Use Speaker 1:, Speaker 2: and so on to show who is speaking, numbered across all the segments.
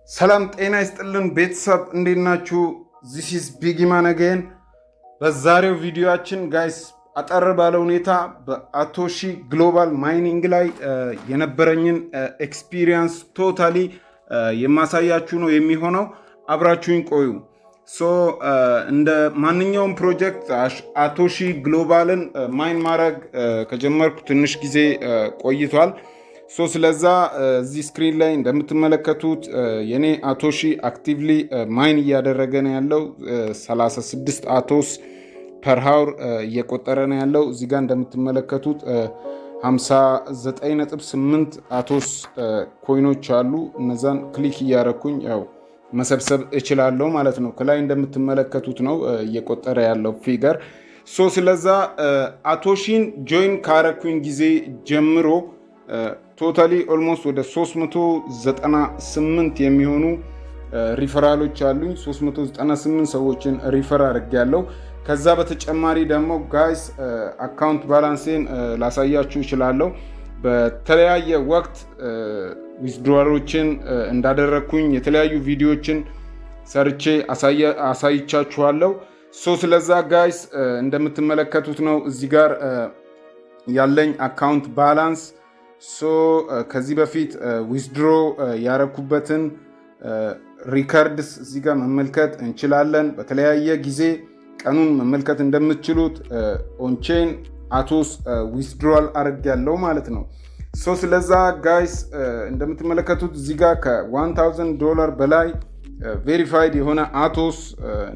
Speaker 1: ሰላም ጤና ይስጥልን ቤተሰብ፣ እንዴት ናችሁ? This is ቢጊማን again። በዛሬው ቪዲዮአችን guys አጠር ባለ ሁኔታ በአቶሺ Global mining ላይ የነበረኝን experience totally የማሳያችሁ ነው የሚሆነው። አብራችሁኝ ቆዩ። So እንደ ማንኛውም ፕሮጀክት አቶሺ Global ን mine ማድረግ ከጀመርኩ ትንሽ ጊዜ ቆይቷል። So ስለዛ እዚህ screen ላይ እንደምትመለከቱት የኔ አቶሺ actively mine እያደረገ ነው ያለው። 36 ATOS per hour እየቆጠረ ነው ያለው። እዚህ ጋር እንደምትመለከቱት 59.8 ATOS coin ኦች አሉ። እነዛን click እያረኩኝ ያው መሰብሰብ እችላለሁ ማለት ነው። ከላይ እንደምትመለከቱት ነው እየቆጠረ ያለው figure። So ስለዛ አቶሺን join ካረኩኝ ጊዜ ጀምሮ totally almost ወደ 398 የሚሆኑ ሪፈራሎች አሉኝ። 398 ሰዎችን refer አድርጌያለሁ። ከዛ በተጨማሪ ደግሞ guys account balance ኤን ላሳያችሁ እችላለሁ። በተለያየ ወቅት withdrawal ኦችን እንዳደረግኩኝ የተለያዩ ቪዲዮዎችን ሰርቼ አሳይቻችኋለሁ። So ስለዛ guys እንደምትመለከቱት ነው እዚህ ጋር ያለኝ account balance። So ከዚህ በፊት withdraw ያረኩበትን records እዚህ ጋር መመልከት እንችላለን። በተለያየ ጊዜ ቀኑን መመልከት እንደምትችሉት on-chain ATOS withdrawal አድርጌያለሁ ማለት ነው። So ስለዛ guys እንደምትመለከቱት እዚህ ጋር ከ1000 ዶላር በላይ verified የሆነ ATOS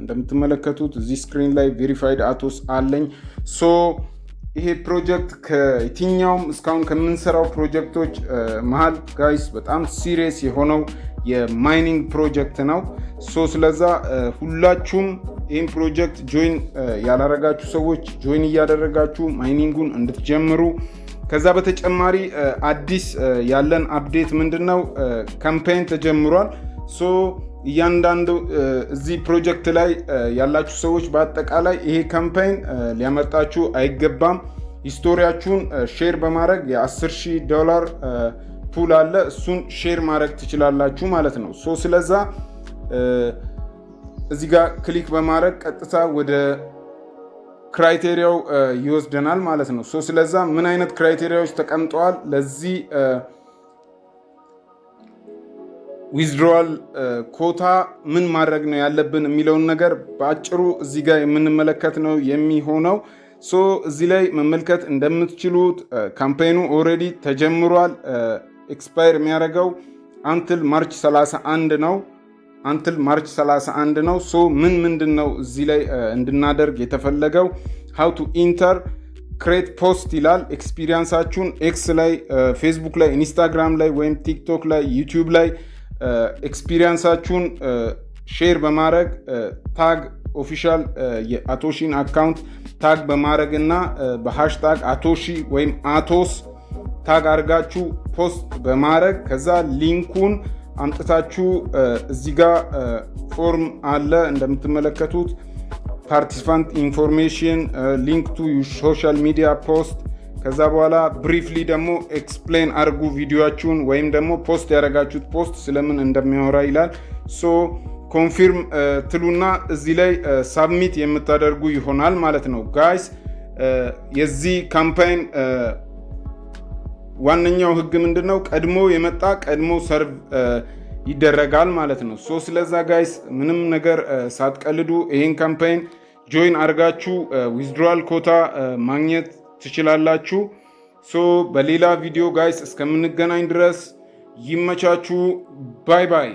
Speaker 1: እንደምትመለከቱት እዚህ screen ላይ verified ATOS አለኝ። So ይሄ ፕሮጀክት ከየትኛውም እስካሁን ከምንሰራው ፕሮጀክቶች መሀል guys በጣም serious የሆነው የ mining ፕሮጀክት ነው። So ስለዛ ሁላችሁም ይህን ፕሮጀክት join ያላረጋችሁ ሰዎች join እያደረጋችሁ mining ኡን እንድትጀምሩ። ከዛ በተጨማሪ አዲስ ያለን update ምንድን ነው? Campaign ተጀምሯል። So እያንዳንዱ እዚህ ፕሮጀክት ላይ ያላችሁ ሰዎች በአጠቃላይ ይሄ campaign ሊያመልጣችሁ አይገባም። History ያችሁን share በማድረግ የ10 ሺህ ዶላር pool አለ። እሱን share ማድረግ ትችላላችሁ ማለት ነው። So ስለዛ እዚህ ጋር click በማድረግ ቀጥታ ወደ criteria ው ይወስደናል ማለት ነው። So ስለዛ ምን አይነት criteria ዎች ተቀምጠዋል፣ ለዚህ withdrawal quota ምን ማድረግ ነው ያለብን የሚለውን ነገር በአጭሩ እዚህ ጋር የምንመለከት ነው የሚሆነው። So እዚህ ላይ መመልከት እንደምትችሉት campaign ኑ already ተጀምሯል። Expire የሚያደርገው until March 31 ነው። Until March 31 ነው። So ምን ምንድን ነው እዚህ ላይ እንድናደርግ የተፈለገው? How to enter፣ create post ይላል። Experience ኣችሁን X ላይ፣ ፌስቡክ ላይ፣ ኢንስታግራም ላይ ወይም ቲክቶክ ላይ፣ ዩቲዩብ ላይ experience ኣችሁን share በማድረግ tag official የአቶሺን account tag በማድረግ እና በ hashtag አቶሺ ወይም ATOS tag አድርጋችሁ post በማድረግ ከዛ link ኡን አምጥታችሁ እዚህ ጋር form አለ እንደምትመለከቱት፣ participant information፣ link to social media post፣ ከዛ በኋላ briefly ደግሞ explain አድርጉ ቪዲዮአችሁን ወይም ደግሞ post ያደረጋችሁት post ስለምን እንደሚያወራ ይላል። So confirm ትሉና እዚህ ላይ submit የምታደርጉ ይሆናል ማለት ነው። Guys፣ የዚህ campaign ዋነኛው ህግ ምንድን ነው? ቀድሞ የመጣ ቀድሞ serve ይደረጋል ማለት ነው። So ስለዛ guys ምንም ነገር ሳትቀልዱ ይሄን campaign join አድርጋችሁ withdrawal quota ማግኘት ትችላላችሁ። So በሌላ ቪዲዮ guys እስከምንገናኝ ድረስ ይመቻችሁ። Bye bye።